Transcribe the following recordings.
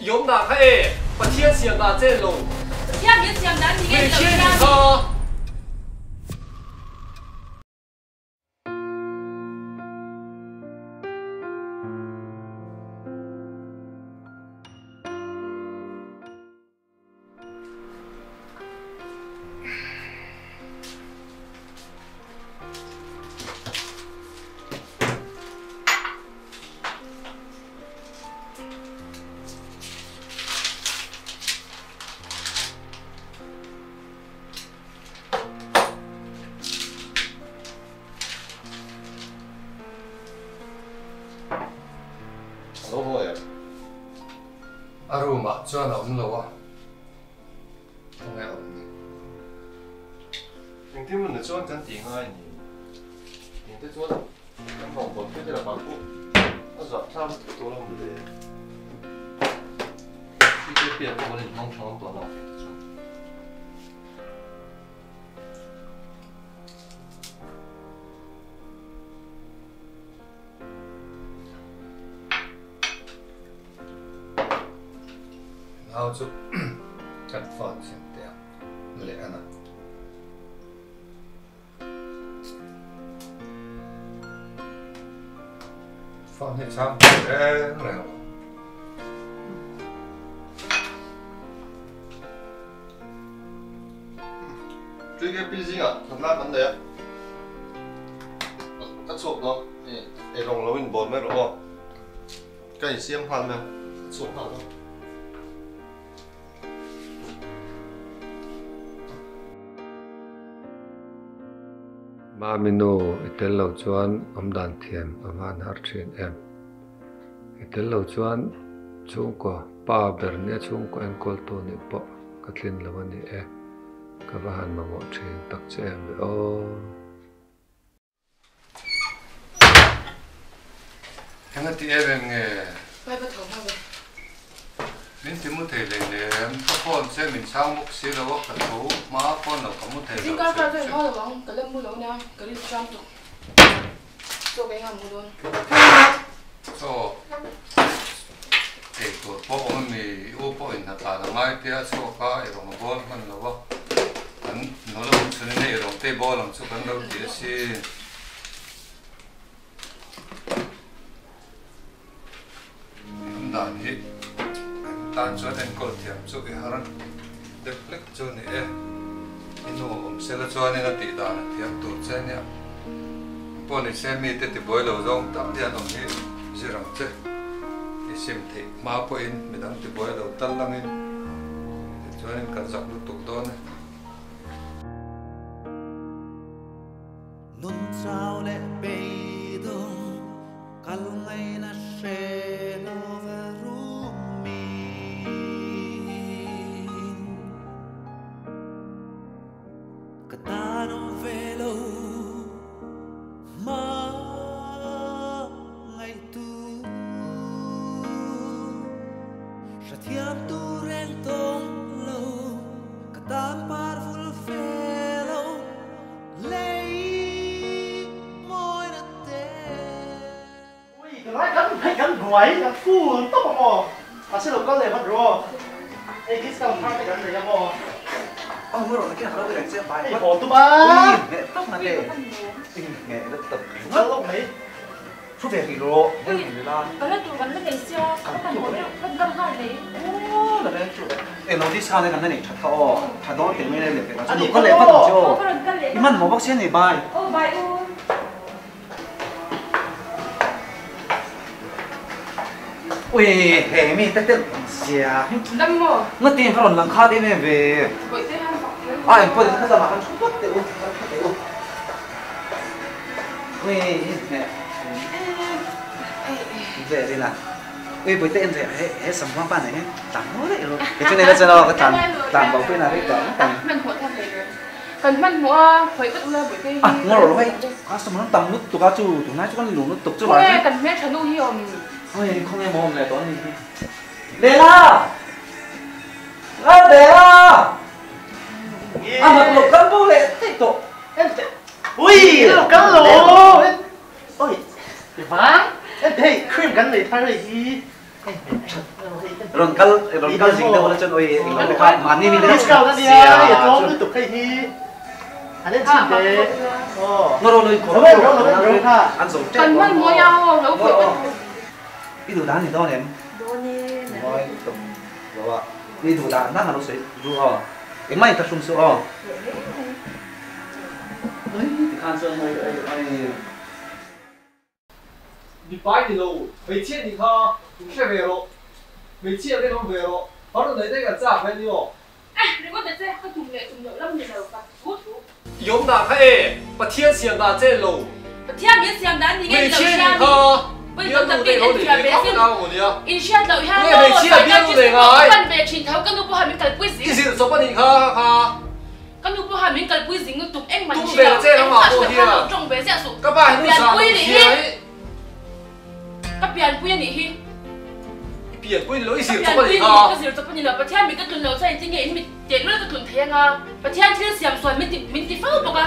I awm dan kha e, Pathian siam dan che lo. Pathian min siam dan ni nge ni lo Hmeichhia nia. nih kha. A lo haw em? A room ah chuan a awm lo a, khawnge a awm ni? Engtin hmun ah chuan kan tih ngai a ni? Engte chuan kan rawngbâwl phei te lakah pawh a zah thlak lutuk tawh lo mawle. TKP ah pawh kan inhmang ṭha ngam tawh lo ang tih te chuan. Nau chu kan phone siam teh ang leh a na. Phone hi chang reng reng lo. TKP zingah hnatlak kan nei a, ka chhuak dawn ei rawng lo in bawl mai rawh aw, ka insiam nghal mai ang, ka chhuak nghal dawn. Mami nu i tel lo chuan awmdan thiam a van har thin em? I tel lo chuan chhungkaw pa ber nia chhungkaw enkawltu nih pawh ka tlin lo a ni e. Ka va han mamawh thin tak che em ve aw. Eng a ti em em nge? Vai va tho hma ve. Min ti mu thei hlei lem, ka phone che min chhang bawk si lo a, ka tho hma phone lo ka mu thei lo Zingkar kar ka inhau lo ang, ka la mu lo nia, ka rilru hram tuk. Chaw ka enga mu dawn. Chaw ei tur pawh awm a mi, i u pawh in hnathlan a ngai tia chhuak a, i rawng a bawl hman lo a, kan nula awm chhun in hei i rawng te i bawl ang chu kan lo ti asin. An dan hi an tan chuan enkawl thiam chu i har lek lek chu a ni e. I nu awm sela chuanin a tih dan a thiam tur che nia. Pawh ni se mite tibuai lo zawng tak hian awm hi zir ang che. I sim theih hma pawhin midang tibuai lo tal langin tichuanin kan zak lutuk dawn e. Nun chau leh beidawng kal ngaihna hre lo ve rumin ka tan awm ve lo hma ngaihtu hrethiam tu reng tawng lo ka tan par vul fe lo. Lei mawi na te. Ui ka lai kan hei kan buai kan full tawp ang aw mahse lo kal leh vat rawh aw hei discount thar te kan nei ang aw. Aw ngaw rawh nakin a lo reng che bai hei haw tum a. Ui ngheh tawp na te ngheh na tawp kal lawk mai. Thu ve rih rawh, hei rih la. Ka la tur kan la nei sia, ka pan haw deuh, ka kal nghal mai. Aw la reng chu. Eng lo discount te kan la nei that kha aw, tha dawn teh mai le leh pek ah chuan lo kal leh vat ang che aw. I hman maw bawk sia ni bye. Aw bye u. Ui hei mi te telh ang sia. Dam maw? Nga te ka rawn lang khat em em ve. Bawihte han fak kher A engpawh ni kha lamah khan thu vat teh u, kal kha teh u. Ui ve rin a ui bawihte en ve he he samhuang pa nei hi tlan maw daih ru kei chu nei la chuan aw ka tlan tlan bo pawhin a rei tawh ang tang hmanhmawh thlak hlei hle kan hmanhmawh a khawih vat ula bawihte hi a ngaw rawh hei customer an tam lutuk a chu tunlai chu kan lung lutuk chu khawnge kan hmeltha nu hi awm ui khawnge maw awm leh tawh a ni hi Lela Lalbela a mak lo kal bo leh daih tawh. Ui lo kal lo oi vang em hei cream kan nei thar hei hi Rawn kal rawn kal zing deuh la chuan oi englo te kha mahni mi te Discount ania i tlawm lutuk hei hi an en chhin te aw Ngawr lo in khawr an zo tep Kan hman mawi a aw lo khawih kan tum. I duh dan ni dawn em? Dawn e. Mawi tum lo a i duh dan dan a lo sawi ru aw engmah in ka hrum suh aw. Oi tikhan chuan oi oi oi. Mipa i ni lo, hmeichhia nih kha in hre ve rawh, hmeichhia te awm ve rawh, farnu neih daih kan chak ve a ni aw. Eh, ringawt ta che, ka tum leh tum loh lam ni lo, ka thu thu. I awm dan kha e, Pathian siam dan che lo. Pathian min siam dan ni nge ni lo Hmeichhia hria nih mi? kha, Pawi tam bialnu tak neih in lo en nei thiam ve ve khauh sin. nau ang nia. In hriat loh hian Nge maw, hmeichhia bialnu psychiatrist nei te pawh ngai? ka pan ve thin tho, ka nu pawha min kalpui zing. I zirh chawp a nih kha kha. Ka nu pawha min kalpui zing lutuk engmah Tum in ve hre lo, che ramah engmah pawh hre lo khan lo hian tawng ve ziah suh. Ka pa hi nu zah Pianpui lo nih hria hi. hi. Ka pianpui a nih hi. I pianpui ni lo, i Ka zir chawp a pianpui nih ni, kha. ka zir chawp a ni lo. Pathian mit ka tlun lo chuan engtin nge in mit teh lul ka tlun thei anga? Pathian thil siam sual min ti min ti fo bawk a.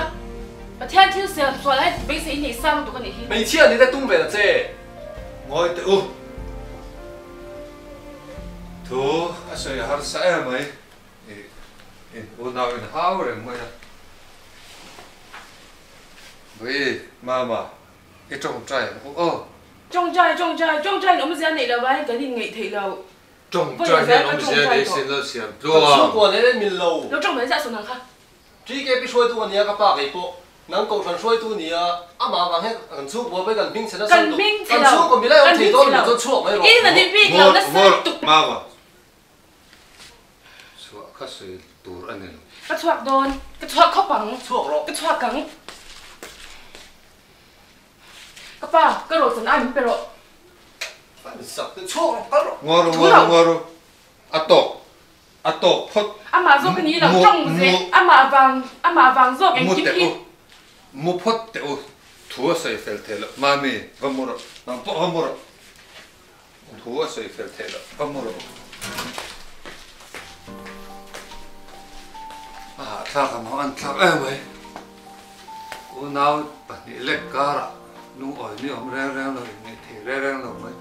Pathian thil siam sual ai beisei in nei sang lutuk a nih hi. Hmeichhia ni te tum ve la che. Ngawi teh u. Thu a sawi harsa em mai. I unau in hau reng mai a. Ui, Mama, i tawngtai ang u aw. Tawngtai, tawngtai, tawngtai in awmzia neih lo vangin kan inngeih theih lo. Tawngtai hian awmzia nei sin lo siam tluang. Kan chhungkua nen en mil lo. Lo tawng mai ziah sawn ang kha. TKP hruaitu a nia ka pa kei pawh. Nang kohhran hruaitu nia amah avang hian kan chhungkua pawhin kan hming chhe nasa Kan lutuk. hming chhe Kan lo. chhungkua milai awm Kan thei hming dawn chhe lo lo. chuan chhuak mai rawh. In a ni bik lo nasa Ngawr, lutuk. Mama. Chhuah kha sawi tur a ni lo. Ka chhuak dawn. Ka chhuak khawp ang. Chhuak rawh. Ka chhuak ang. Ka pa, ka rawh chan ai min pe rawh. Ka in sak te chhuak rawh, kal rawh. Ngaw ru, ngaw ru, ngaw ru. A tawk. A tawk phawt. Amah zawk a ni lo tawng ze. Amah vang, amah vang zawk engkim hi. Mu teh u. Mu phawt teh u. Thu a sawi fel thei lo. Mami, va mu rawh. Nang pawh va mu rawh. Thu a sawi fel theih loh va mu rawh. A hahthlak ang an thlak em mai. Unau pahnih lek karah lungawi ni awm reng reng lo inngeih thei reng reng lo mai.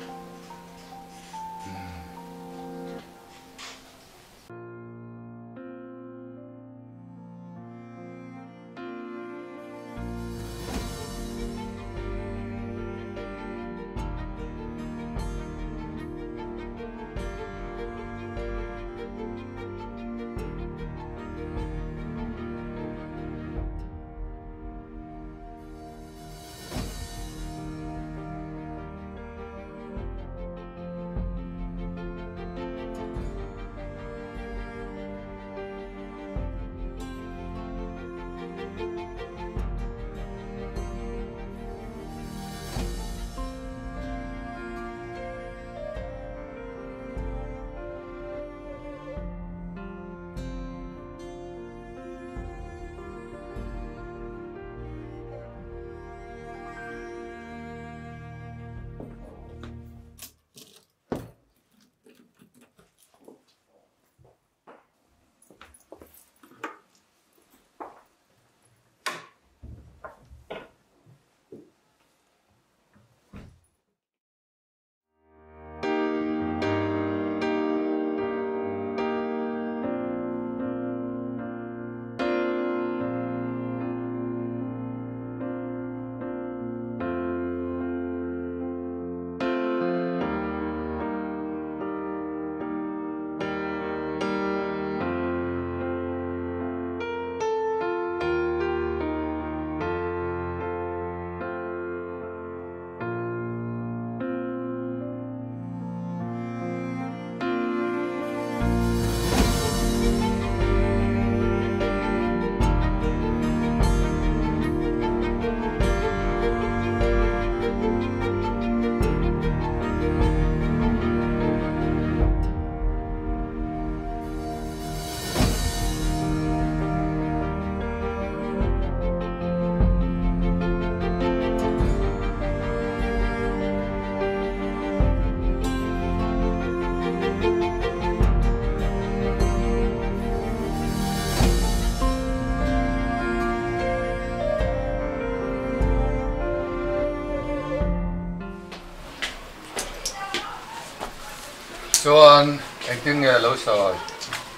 Chuan engtin nge lo sawi?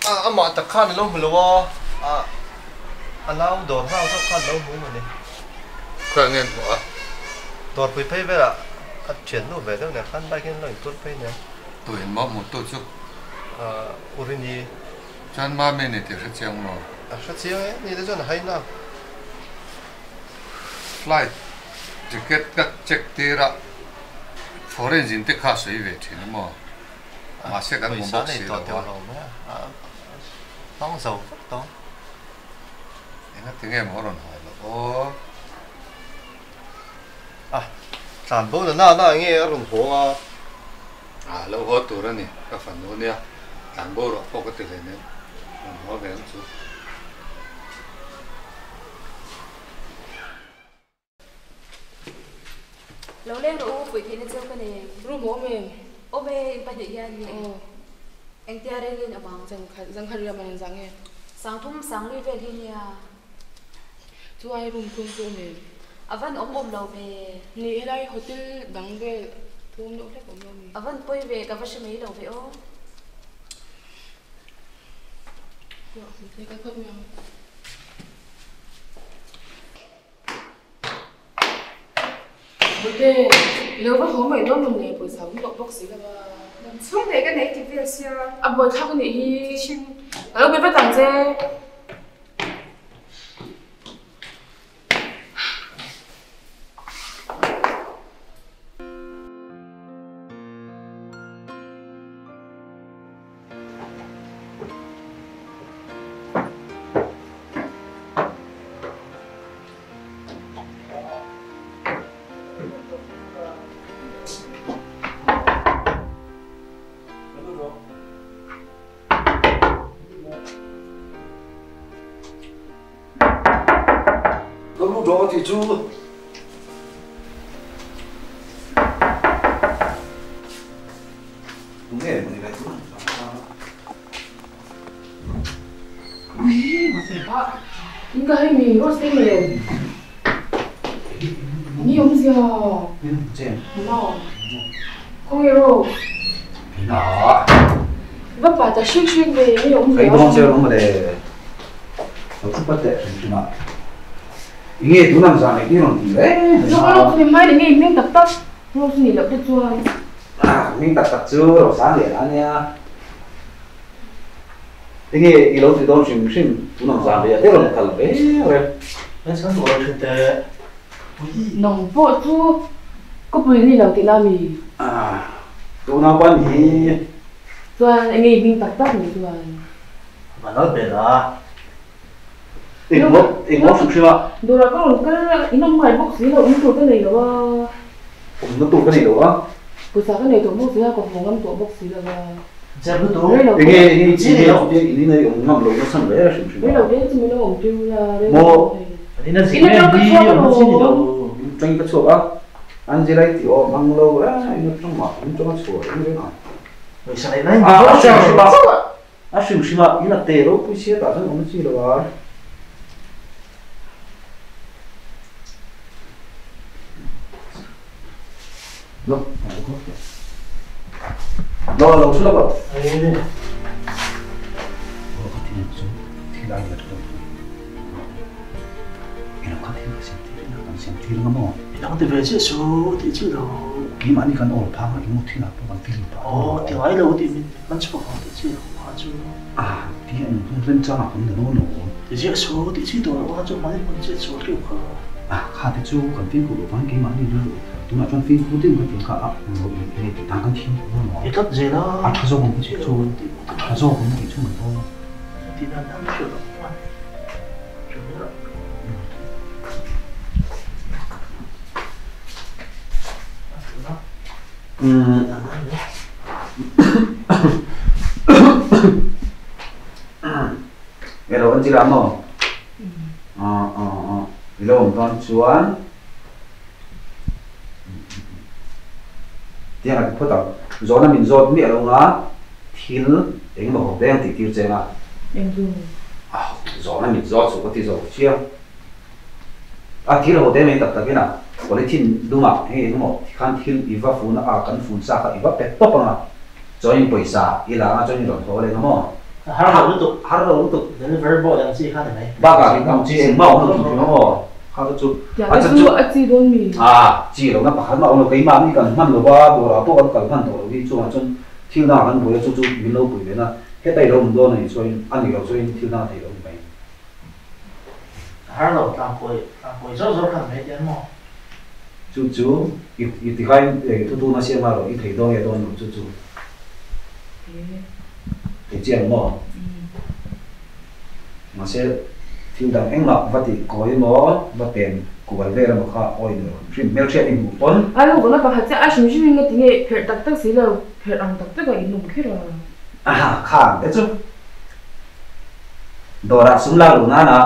A, amah tak khan a lo hmu lo a, a, a nau dawr nghak zawk khan a lo hmu mawni. Khawiah nge an hmuh a? Dawrpui phei velah a thiannu ve deuh nen khan bike in an lo intur phei nen. Tuin maw hmuhtu chu? A, Urini. Chuan Mami ni tih hre chiang maw? A hre chiang e, ni te chuan a haina. Flight ticket ka check tir a, foreign zin te kha sawi ve thin a maw? Mahse kan hmu bawk si lo a. Hmang zo vek tawh. Engati nge maw rawn haw loh aw? A, tlan bo na na na nge a rawn haw a? A lo haw tur a ni, ka fanu nia, tlan bo rawh pawh ka ti hle nen, rawn haw ve ang chu. Lo leng rawh u, puih theihna cheu ka nei. Room a awm em? Awm e, in pahnih hian ni. Aw. Engtia rengin awm ang? Zangkhat, zangkhat riah man engzah nge? Sangthum, sanglui vel hi nia. Chu ai room thum chu awm em? A van awm awm lo ve. Ni, helai hotel dang vel thu awm deuh hlek awm lo mi? A van pawi ve, ka va hre mai lo ve aw. Hei kal phawt mai ang. Bute, i lo va haw mai dawn lo nge pawisa awm tawh bawk si lo a. Dam chhung leh ka nei ti vel sia. A buaithlak a nih hi. Ka lo be vat ang che. Ka lu dawng a tih chu. Tunge maw ni lai chu Inga hei mi rose te mawle. Ni awm zia. Maw. Khawnge Rose. Va pa ta hrik hrik ve ni awm zia. Kai dawn che lawm mawle. Lo thu pat teh hrim hrim a. Inge tun ang zan engtin rawn ti reng reng a. Rose ni mai ni nge hming tak tak Rose ni loh te chuan. Hming tak tak chu Rosang leh a nia. Enge i lo ti dawn hrim hrim tun ang zan rei ah te rawn kal ve reng. Nang pawh chu ka pui ni lo tihna mi? Tuna pa ni. Chuan enge i hming tak tak ni chuan? Engmaw engmaw hrim hrim a. Dawrah ka rawn kal a, in awm ngai bawk si lo, awm tur ka nei lo a. Awmna tur ka nei lo a. Pawisa ka nei tawh bawk si a, ka haw ngam tawh bawk si lo a. Enge enge i chi nge chutia in ina i awm ngam lo nachhan ve hrim hrim a. Rei lo te chu min lo awm tir ula, rei lo Maw. te hei. In atang ka chhuak alawm. In atang ka chhuak a, Angela i tih awm ang lo e, in atang mah in atang a chhuah reng reng ang. A hrim hrim a. A hrim hrim a, in a te ropui sia tah chuan awm a chi lo a. Lo, lo lo thu lo. Lo ka ti chu thil ai la thu. I lo kha thil ka siam tir ina kan siam tir nga maw? I lo ti ve chiah su tih chi lo. Keimahni kan awl phang a, i mu thil ah pawh kan film pah dawn lo. Aw ti ngai lo tih min man chhuak ang tih chi lo kha chu. A ti a eng hun remchang ah kan la dawn lo. Ti ziah su tih chi tur lo kha chu mahni hmun chiah chu hriu kha. A kha te chu kan fimkhur loh vangin keimahni rilru tunah chuan fimkhur deuh kan tih kha a lo in nge tih dan kan thiam tawh lo. I tlat zel a. A tha zawk ang tih chu a tha zawk ang tih chu mai dawn. Tih dan dan hriat loh chuan. Elo an ti la maw? I lo awm dawn chuan tiang a ti phawt ang. Zawhna min zawt miah lo nga thil eng emaw ho te ang tih tir cheng a. Zawhna min zawt suh ka ti zawk chiang. A thil ho te mai tak takin a polythene dumah hei eng emaw tikhan thil i va fun a, kan fun sa kha i va pet tawp ang a. Chuan pawisa i la anga chuan i rawn thaw leh ang maw? Har lo lutuk. Har lo lutuk. Delivery boy ang chi kha ni mai. Bakah ring ang chi engmah awm lo hrim hrim ang aw. Kha te chu a chan chu. A chi dawn mi? A chi lohna pakhat mah awm lo. Keimah mi kan hman lo va, dawrah pawh kan kal hman tawh lo hi chungah chuan thil dangah kan buai a, chu chu min lo pui ve na. Heta i lo awm dawn a nih chuan a nih loh chuan thil dang a theih lo ni mai. Har lo tlangkawi tlangkawi zawr zawr khan mai tiang maw? Chu chu i i ti khain thutuna siam a rawh i thei dawn nge dawn lo chu chu thei chiang maw? Mahse thil dang engmah va tih kawi emaw va pen kual vel emaw kha awi ni lo hrim hmelhriat i hmuh pawn. A lo vawna pakhat chiah a hrim hrim in nga ti nge pherh tak tak si lo pherh ang tak tak a in awm kher a. Aha khang te chu. Dawrah sum lak luh nana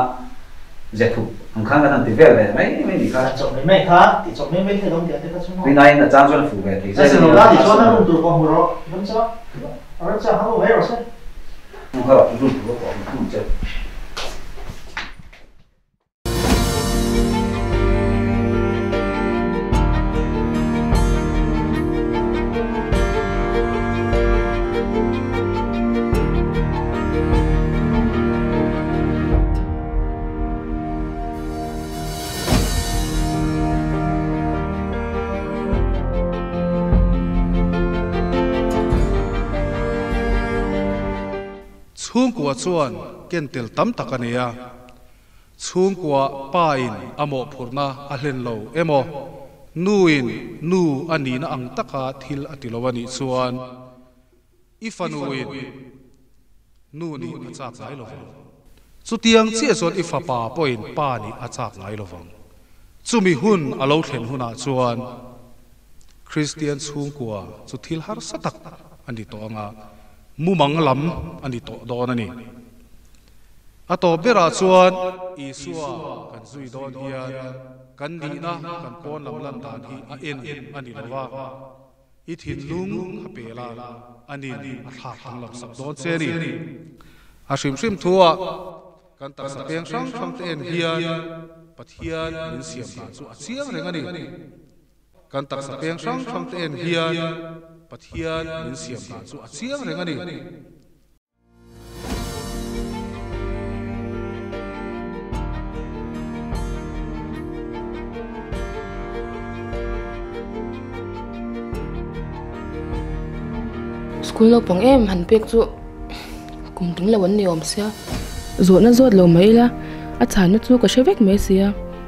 ze thup ang khan kan han ti vel ve mai mai nih kha. Kan chawp mai mai kha, ti chawp mai mai thei lo tiang te kha chu maw. Rinaiin a chang chuan a fuh ve thei zel a nia. La ti chuan a room tur pawh hmu rawh, remchang a remchang kha hmu mai rawh se. Hmu kha room tur pawh hmu che. Chhungkua chuan ken tel tam tak a nei a. Chhungkua pa in a mawhphurhna a hlen lo emaw, nu in nu a nihna ang taka thil a ti lo a nih chuan i fanu in nu nih a chak ngai lo vang. Chutiang chiah chuan i fapa pawhin pa nih a chak ngai lo vang. Chumi hun a lo thlen hunah chuan Kristian chhungkua chu thil harsa tak a ni tawh ang a, mumang lam a ni tawh dawn a ni. A tawp berah chuan Isua kan zui dawn hian kan nihna kan pawn lam lan dan hi a en a ni lo va, i thinlung a pel a, a nin a thlak ang lam sak dawn che a ni. A hrim hrim thuah kan taksa peng hrang hrang te en hian Pathian min siam dan chu a chiang reng a ni. Kan taksa peng hrang hrang te en hian Pathian min siam dan chu a chiang reng a ni. School naupang em han pek chu kum tling lo an ni awm sia. Zawhna zawt lo mai ila a chhanna chu ka hre vek mai sia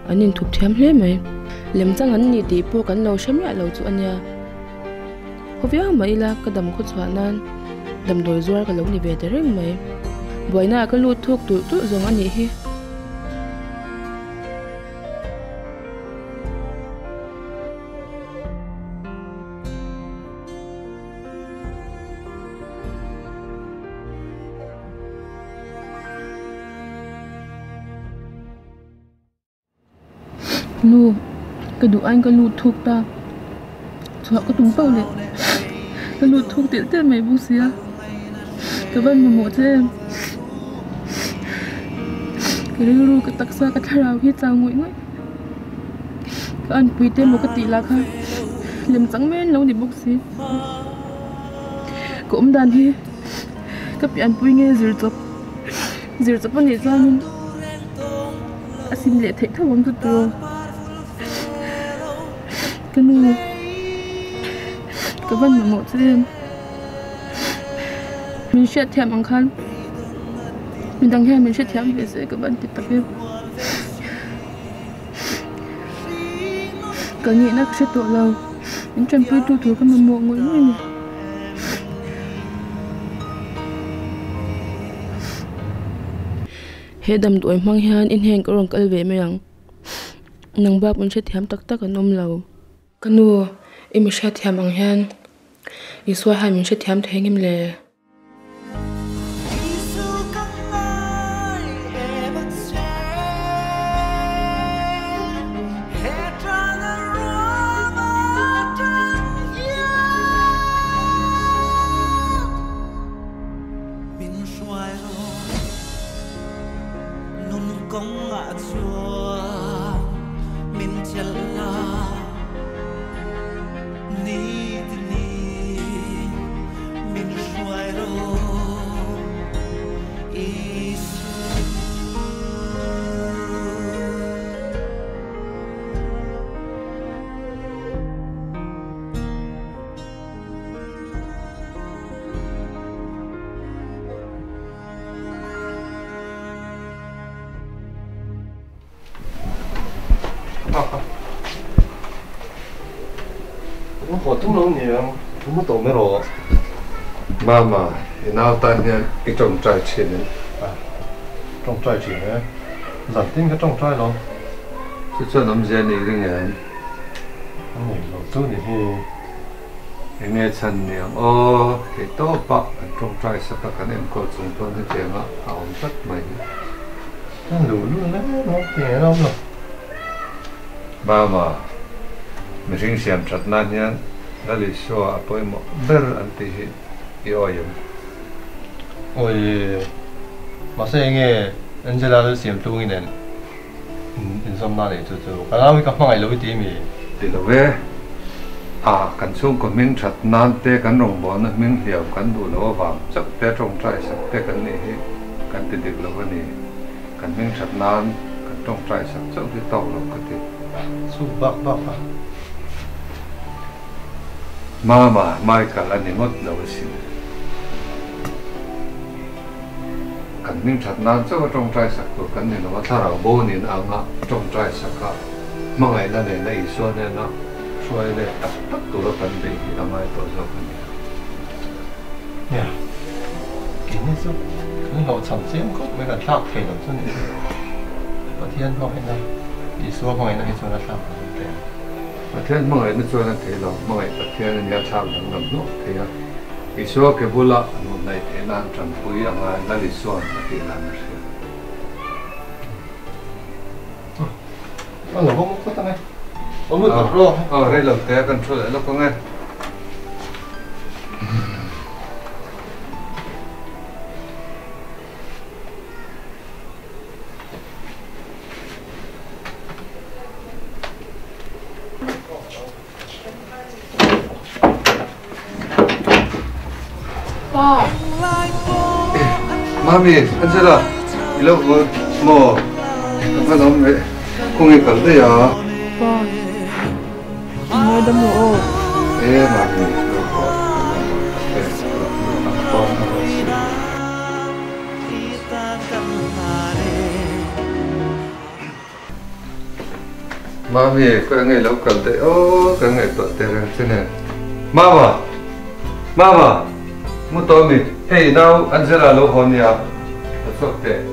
an inthup thiam hle mai. Lemchang an ni tih pawh kan lo hre miah lo chu a nia. Khaw viau mai ila ka dam khaw chhuah nan damdawi zuar ka lo ni ve ta reng mai. Buaina ah ka lut thuk tulh tulh zawng a nih hi. Nu, ka duh aiin ka lut thuk ta. Chhuah ka tum pauh leh ka lut thuk telh telh mai bawk sia. Ka van mamawh che em. Ka rilru ka taksa ka thlarau hi chau ngawih ngawih. Ka anpui te emaw ka tih lah kha lem chang mai an lo ni bawk si. Ka awm dan hi ka pianpui nge zir chawp zir chawp a nih chuanin. A sim leh theih tho ang chu tiraw ka nu ka van mamawh che em min hriat thiam ang khan midang hian min hrethiam ve se ka van ti tak em ka ngihna ka hre tawh lo min tanpui tu tur ka mamawh ngawih ngawih a ni. He damdawi hmang hian i hnen ka rawn kal ve mai ang. Nang bak min hrethiam tak tak an awm lo. Ka nu, i mi hriatthiam ang hian Isua hian min hrethiam thei ngem le? Kha kha. Ka haw tum lo niang, ka mu tawh mai rawh. Mama, i nau tan hian i tawngtai thin em? A, tawngtai thin e. Zan tin ka tawngtai lo. Chu chuan awmzia a nei ring em? A nei lo chu ni hi. Enge chhan niang aw, thei tawp a kan tawngtai sak a kan enkawl chung pawn hetiang a a awm tlat mai hi. A luh lul hle mai ti nge a awm lo. Mama, mihring siam that nan hian Lal Isua a pawimawh ber an tih hi i awi em? Awi, mahse enge Angela Lal siam tlung i nen inzawmna nei chu chu ka nau hi ka hmangaih lo i ti mi? Ti lo e, a kan chhungkaw hming that nan te kan rawngbawlna hming hliau kan duh loh avang chauh te tawngtai sak te kan nih hi kan ti dik lo a ni. Kan hming that nan kan tawngtai sak chauh hi tawk lo ka ti. Chu bak bak a. Mama, Michael a ni ngawt lo asin. Kan hming that nan chauh a tawngtai sak tur kan ni lo a, thlarau bo nin anga tawngtai sak a, hmangaihna nena Isua hnena hruai leh tak tak tura kan beih hi a ngai tawh zawk a ni. Nia, keini chu kan hlawhchham chiang khawp mai kan thlak thei lo chu ni. Pathian hmangaihna, Isua hmangaihna hi chuan a thlak danglam thei ang. Pathian hmangaihna chuan a thei lo, hmangaih Pathian a nia thlak danglam hlawk thei a. Isua ke bula hmuh hnaih theih nan tanpui a ngai Lal Isua'n a tih dan a hria. A lo vawm phawt ang e. Awm lut tak rawh. Aw rei lo te kan thu leh lawk ang e. Pa! Mami, Angela, i lo haw maw? Ka hman awm leh kawng i kal daih a. Pa, i ngaidam rawh aw. E Mami, lo haw ka hman awm tak e, ka lo hmu ang pawn a rawn si. Mami, ka ngei lo kal daih aw, ka ngaihtuah teh reng che nen. Mama! Mama! Mu tawh mi, hei i nau Angela lo haw nia, ka chhuak teh.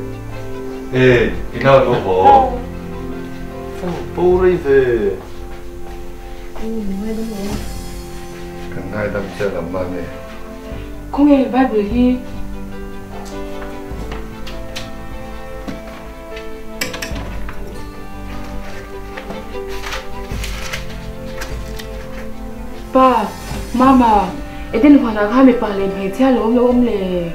Hey, i nau lo haw. Bo rei ve. Kan ngaidam che lam Mami. Khawnge Bible hi? Pa, Mama, Eden huanah khan mipa leh hmeichhia lo awm lo awm le.